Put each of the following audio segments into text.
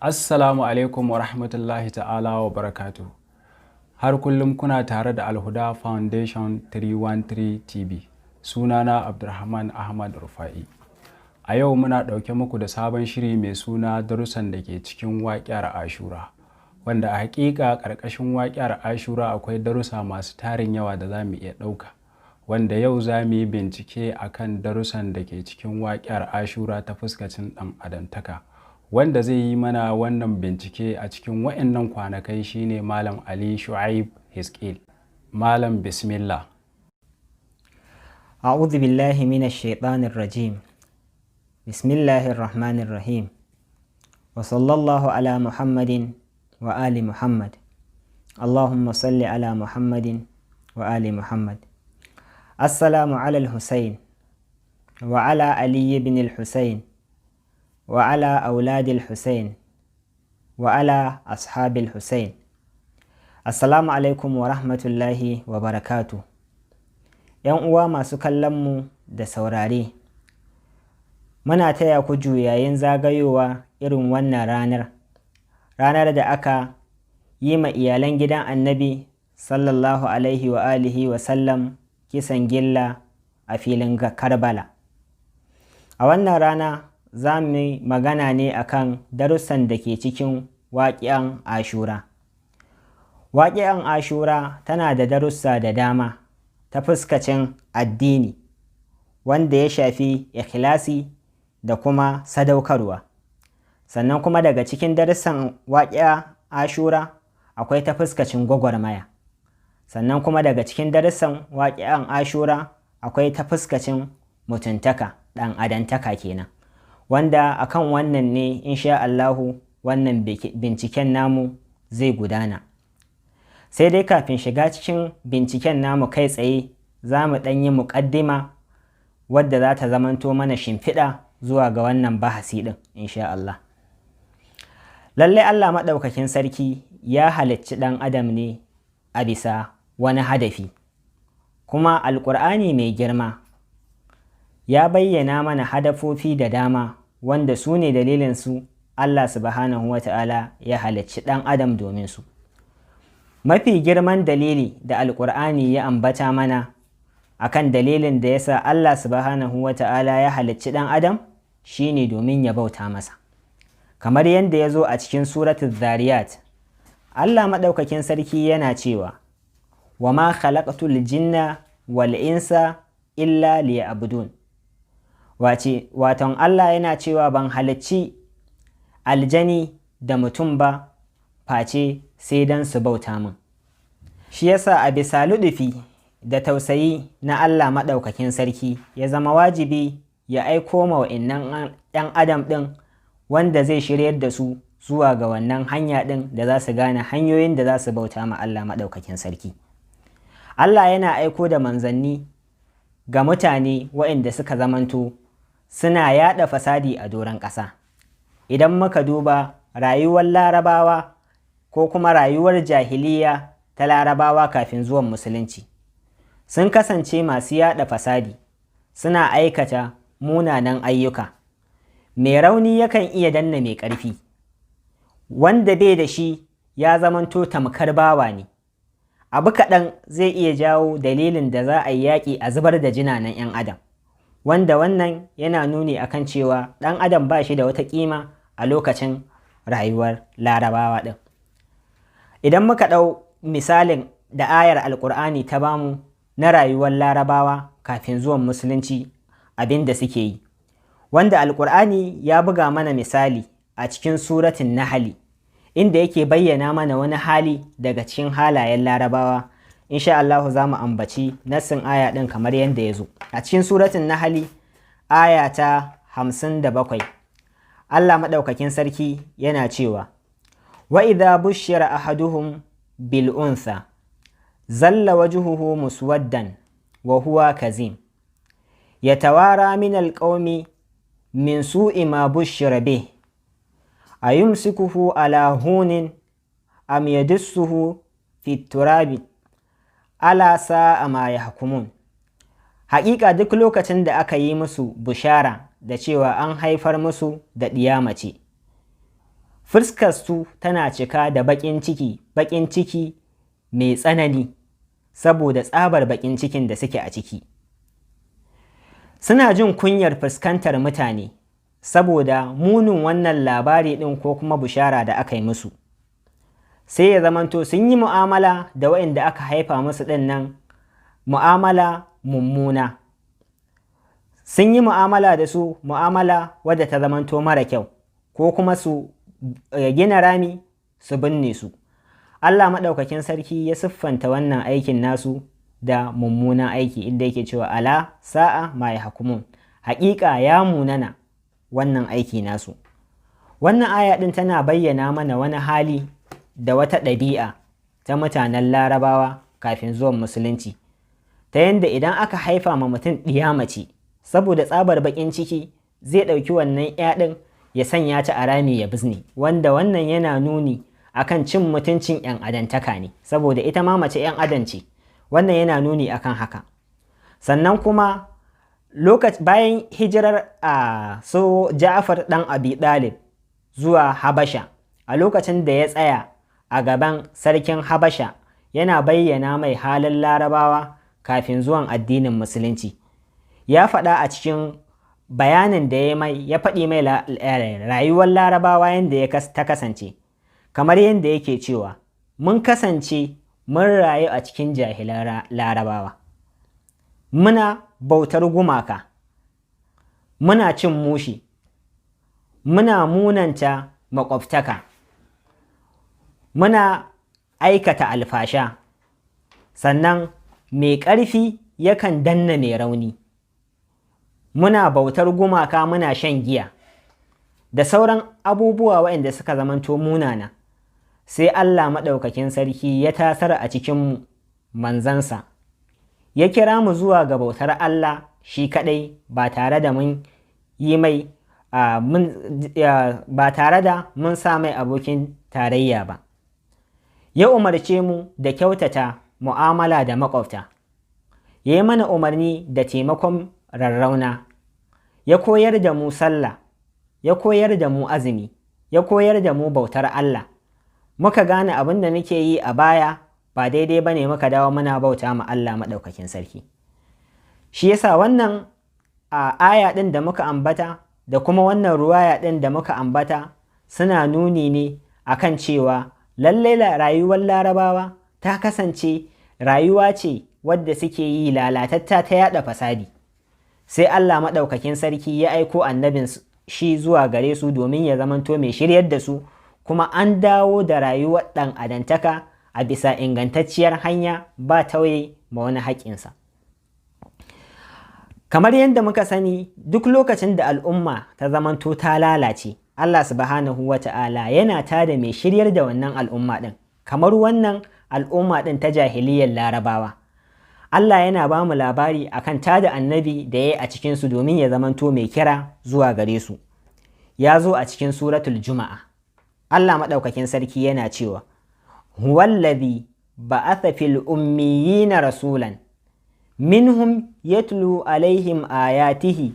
Assalamu alaikum wa rahmatullahi ta'ala wa barakatuh. Har kullum kuna tare da Alhuda Foundation 313 TV. Sunana Abdulrahman Ahmad Rufa'i. A yau muna ɗauke muku da sabon shiri mai suna darussan da ke cikin waƙiyar Ashura. Wanda a haƙiƙa ƙarƙashin waƙiyar Ashura akwai darussa masu tarin yawa da za mu iya ɗauka. Wanda yau za mu yi bincike akan darussan da ke cikin waƙiyar Ashura ta fuskacin ɗan adamtaka. Wanda zai yi mana wannan bincike a cikin wa'annan kwanakai shine Malam Ali Shu'aib Hiskil. Malam, bismillah. أعوذ بالله من الشيطان الرجيم، بسم الله الرحمن الرحيم، وصلى الله على محمد وآل محمد، اللهم صل على محمد وآل محمد. السلام على الحسين وعلى علي بن الحسين وعلى أولاد الحسين وعلى أصحاب الحسين. السلام عليكم ورحمة الله وبركاته. ‘Yan uwa masu kallonmu da saurare, muna taya ku juyayin zagayowa irin wannan ranar, ranar da aka yi ma iyalan gidan Annabi sallallahu alaihi wa alihi wa sallam kisan gilla a filin Karbala. A wannan rana za mu yi magana ne akan darussan da ke cikin waƙi'an Ashura. Waƙi'an Ashura tana da darussa da dama ta fuskacin addini, wanda ya shafi ikhlasi da kuma sadaukarwa. Sannan kuma daga cikin darussan waƙi'a Ashura akwai ta fuskacin gwagwarmaya. Sannan kuma daga cikin darussan waƙi'an Ashura akwai ta fuskacin mutuntaka, ɗan adantaka kenan, wanda akan wannan ne insha Allahu wannan binciken namu zai gudana. Sai dai kafin shiga cikin binciken namu kai tsaye, za mu ɗan yi muƙaddima wadda za ta zamanto mana shimfiɗa zuwa ga wannan bahasi ɗin insha Allah. Lallai Allah Maɗaukakin Sarki ya halicci ɗan adam ne a bisa wani hadafi, kuma Alƙur'ani mai girma ya bayyana mana hadafofi da dama wanda su ne dalilin su Allah subhanahu wa ta'ala ya halicci ɗan adam domin su. Mafi girman dalili da Alƙur'ani ya ambata mana akan dalilin da ya sa Allah subhanahu wa ta'ala ya halicci ɗan adam shine domin ya bauta masa. Kamar yadda ya zo a cikin Suratul Zariyat, Allah Maɗaukakin Sarki yana cewa: "Wa ma khalaqtul jinna wal insa illa liya'budun." Wace waton Allah yana cewa ban halicci aljani da mutum ba face sai don su bauta min. Shi yasa a bisa luɗufi da tausayi na Allah Maɗaukakin Sarki, ya zama wajibi ya aiko ma wa'innan 'yan adam ɗin wanda zai shiryar da su zuwa ga wannan hanya ɗin da za su gane hanyoyin da za su bauta ma Allah Maɗaukakin Sarki. Allah yana aiko da manzanni ga mutane waɗanda suka zamanto suna yaɗa fasadi a doron ƙasa. Idan muka duba rayuwar Larabawa ko kuma rayuwar jahiliya ta Larabawa kafin zuwan Musulunci, sun kasance masu yaɗa fasadi, suna aikata munanan ayyuka. Mai rauni yakan iya danna mai ƙarfi, wanda bai da shi ya zamanto tamkar bawa ne. Abu kaɗan zai iya jawo dalilin da za a yi yaƙi a zubar da jinanan 'yan adam, wanda wannan yana nuni akan cewa ɗan adam ba shi da wata ƙima a lokacin rayuwar Larabawa ɗin. Idan muka ɗau misalin da ayar Alƙur'ani ta bamu na rayuwar Larabawa kafin zuwan Musulunci, abin da suke yi, wanda Alƙur'ani ya buga mana misali a cikin Suratun Nahali, inda yake bayyana mana wani hali daga cikin halayen Larabawa, insha Allah za mu ambaci nassin aya ɗin kamar yadda ya zo a cikin Suratun Nahali, aya ta 57. Allah Maɗaukakin Sarki yana cewa: "Wa idha bushira ahaduhum bil untha zalla wajhuhu muswaddan wa huwa kazim yatawara min alqawmi min su'i ma bushira bih ayumsikuhu ala hunin am yadussuhu fi turabi ala sa'a ma yahkumun." Haƙiƙa duk lokacin da aka yi musu bushara da cewa an haifar musu da ɗiya mace, Fuskar su tana cika da baƙin ciki, baƙin ciki mai tsanani, saboda tsabar baƙin cikin da suke a ciki. Suna jin kunyar fuskantar mutane saboda munin wannan labari ɗin ko kuma bushara da aka yi musu. Sai ya zamanto sun yi mu'amala da waɗanda aka haifa musu ɗin nan mu'amala mummuna. Sun yi mu'amala da su mu'amala wadda ta zamanto mara kyau, ko kuma su gina rami su binne su. Allah maɗaukakin sarki ya siffanta wannan aikin nasu da mummunan aiki, inda yake cewa ala sa'a ma yahkumun, haƙiƙa ya munana wannan aiki nasu. Wannan aya ɗin tana bayyana mana wani hali da wata ɗabi'a ta mutanen Larabawa kafin zuwan musulunci, ta yadda idan aka haifa ma mutum ɗiya mace, saboda tsabar baƙin ciki zai ɗauki wannan ‘ya ɗin ya sanya ta a rami ya bizne, wanda wannan yana nuni akan cin mutuncin ‘yan adantaka ne, saboda ita ma mace ‘yan adam ce. Wannan yana nuni akan haka. Sannan kuma bayan hijirar so Ja'far ɗan Abi Ɗalib zuwa Habasha, a lokacin da ya tsaya a gaban sarkin Habasha yana bayyana mai halin Larabawa kafin zuwan addinin musulunci, ya faɗa a cikin bayanin da ya mai, ya faɗi mai rayuwar Larabawa yadda ta kasance, kamar yadda yake cewa mun kasance mun rayu a cikin jahilan Larabawa, muna bautar gumaka, muna cin mushi, muna munanta maƙwabtaka, muna aikata alfasha, sannan mai ƙarfi yakan danna mai rauni, muna bautar gumaka, muna shan giya, da sauran abubuwa waɗanda suka zamanto munana. Sai Allah maɗaukakin sarki ya tasar a cikinmu manzansa, ya kira mu zuwa ga bautar Allah shi kaɗai, ba tare da mun yi mai ba tare da mun sa mai abokin tarayya ba. Ya umarce mu da kyautata mu'amala da maƙwabta, ya yi mana umarni da taimakon rarrauna, ya koyar da mu sallah, ya koyar da mu azumi, ya koyar da mu bautar Allah. Muka gane abin da muke yi a baya ba daidai ba ne, muka dawo muna bauta ma Allah maɗaukakin sarki. Shi yasa wannan aya ɗin da muka ambata da kuma wannan ruwaya ɗin da muka ambata suna nuni ne akan cewa lallai rayuwar Larabawa ta kasance rayuwa ce wadda suke yi lalatatta ta yada fasadi. Sai Allah maɗaukakin sarki ya aiko annabin shi zuwa gare su domin ya zamanto mai shiryar da su, kuma an dawo da rayuwar ɗan adantaka a bisa ingantacciyar hanya ba tauye ma wani haƙƙinsa. Kamar yadda muka sani, duk lokacin da al'umma ta zamanto ta lalace, Allah subhanahu wa ta'ala yana tada mai shiryar da wannan al'umma ɗin, kamar wannan al'umma ɗin ta jahiliyar Larabawa. Allah yana ba mu labari akan tada annabi da ya yi a cikinsu domin ya zamanto mai kira zuwa gare su. Ya zo a cikin suratul Juma'a. Allah maɗaukakin sarki yana cewa, Huwallazi ba'atha fil ummiyina rasulan minhum yatlu alaihim ayatihi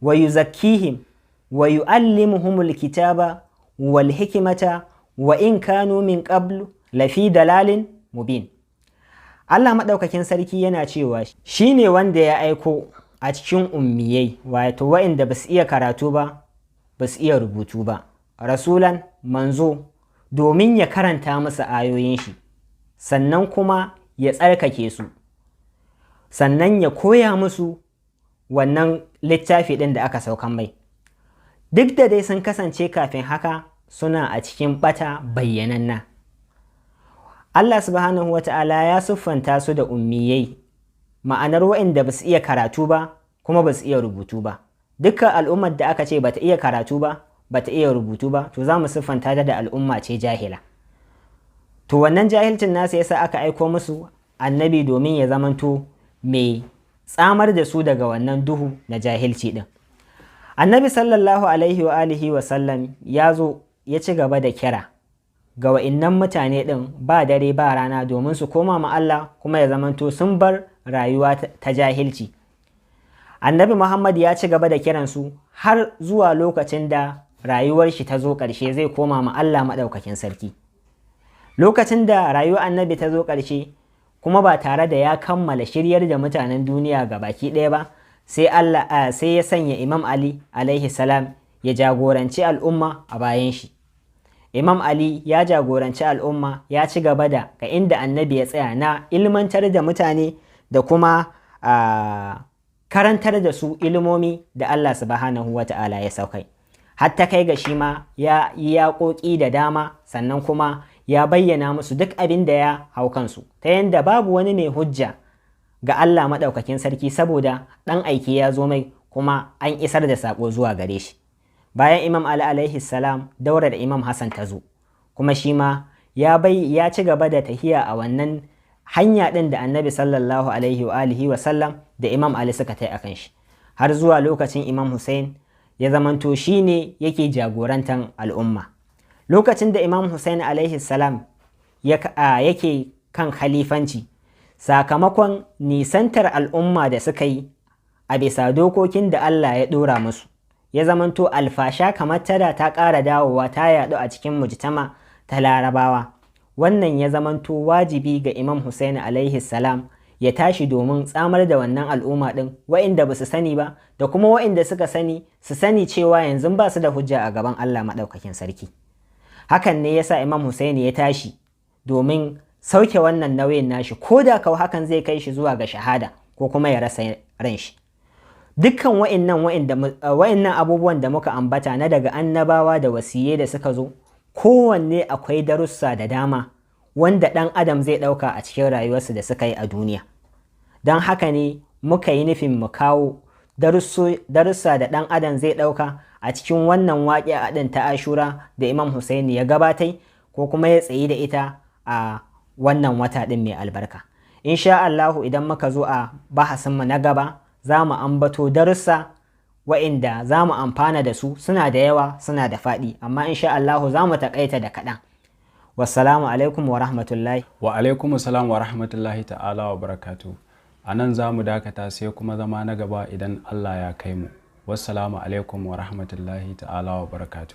wa yuzakkihim wa yu'allimuhumul kitaba wal hikmata wa in kanu min qablu lafi dalalin mubin. Allah maɗaukakin sarki yana cewa shi ne wanda ya aiko a cikin ummiyai, wato waɗanda ba su iya karatu ba, ba su iya rubutu ba, rasulan manzo, domin ya karanta musu ayoyin shi, sannan kuma ya tsarkake su, sannan ya koya musu wannan littafi ɗin da aka saukan mai. Duk da dai sun kasance kafin haka suna a cikin ɓata bayyananna. Allah subhanahu wa ta'ala ya siffanta su da ummiyai, ma'anar waɗanda ba su iya karatu ba kuma ba su iya rubutu ba. Dukkan al'ummar da aka ce ba ta iya karatu ba, ba ta iya rubutu ba, to za mu siffanta ta da al'umma ce jahila. To wannan jahilcin nasu yasa aka aiko musu annabi domin ya zamanto mai tsamar da su daga wannan duhu na jahilci ɗin. Annabi sallallahu alaihi wa alihi wa sallam ya zo ya ci gaba da kira ga wa'innan mutane ɗin ba dare ba rana domin su koma ma Allah kuma ya zamanto sun bar rayuwa ta jahilci. Annabi Muhammad ya ci gaba da kiransu har zuwa lokacin da rayuwar shi ta zo ƙarshe zai koma ma Allah maɗaukakin sarki. Lokacin da rayuwar annabi ta zo ƙarshe kuma ba tare da ya kammala shiryar da mutanen duniya ga baki ɗaya ba, sai Allah sai ya sanya Imam Ali alaihi salam ya jagoranci al'umma a bayan shi. Imam Ali ya jagoranci al'umma, ya ci gaba da ga inda annabi ya tsaya na ilmantar da mutane da kuma karantar da su ilimomi da Allah subhanahu wa ta'ala ya saukai. Hatta kai ga shi ma ya yi yaƙoƙi da dama, sannan kuma ya bayyana musu duk abin da ya hau kansu, ta yanda babu wani mai hujja ga Allah maɗaukakin sarki, saboda ɗan aiki ya zo mai kuma an isar da saƙo zuwa gare shi. Bayan Imam Ali alaihi salam, daura da Imam Hassan ta zo, kuma shi ma ya ci gaba da tahiya a wannan hanya ɗin da annabi sallallahu alaihi wa alihi wa sallam da Imam Ali suka tai akan shi, har zuwa lokacin Imam Hussein ya zamanto shi ne yake jagorantar al'umma. Lokacin da Imam Hussein alaihi salam yake kan khalifanci, sakamakon nisantar al'umma da suka yi a bisa dokokin da Allah ya ɗora musu, ya zamanto alfasha kamar tada ta ƙara dawowa ta yaɗu a cikin mujtama ta Larabawa. Wannan ya zamanto wajibi ga Imam Hussein alaihi salam ya tashi domin tsamar da wannan al'umma ɗin, wa'inda ba su sani ba da kuma wa'inda suka sani, su sani cewa yanzu ba su da hujja a gaban Allah maɗaukakin sarki. Hakan ne yasa Imam Hussein ya tashi domin sauke wannan nauyin nashi, ko da kau hakan zai kai shi zuwa ga shahada ko kuma ya rasa ran shi. Dukkan wa'innan abubuwan da muka ambata na daga annabawa da wasiyai da suka zo, kowanne akwai darussa da dama wanda ɗan adam zai ɗauka a cikin rayuwarsu da suka yi a duniya. Don haka ne muka yi nufin mu kawo darussa da ɗan adam zai ɗauka a cikin wannan waƙe a ɗin ta Ashura da Imam Hussein ya gabatai ko kuma ya tsayi da ita a wannan wata ɗin mai albarka. Insha Allahu, idan muka zo a bahasinmu na gaba, za mu ambato darussa wa'inda za mu amfana da su. Suna da yawa, suna da faɗi, amma insha Allahu za mu taƙaita da kaɗan. Wassalamu alaikum wa rahmatullahi. Wa alaikum salam wa rahmatullahi ta'ala wa barakatu. A nan za mu dakata, sai kuma zama na gaba idan Allah ya kai mu. Wassalamu alaikum wa rahmatullahi ta'ala wa barakatu.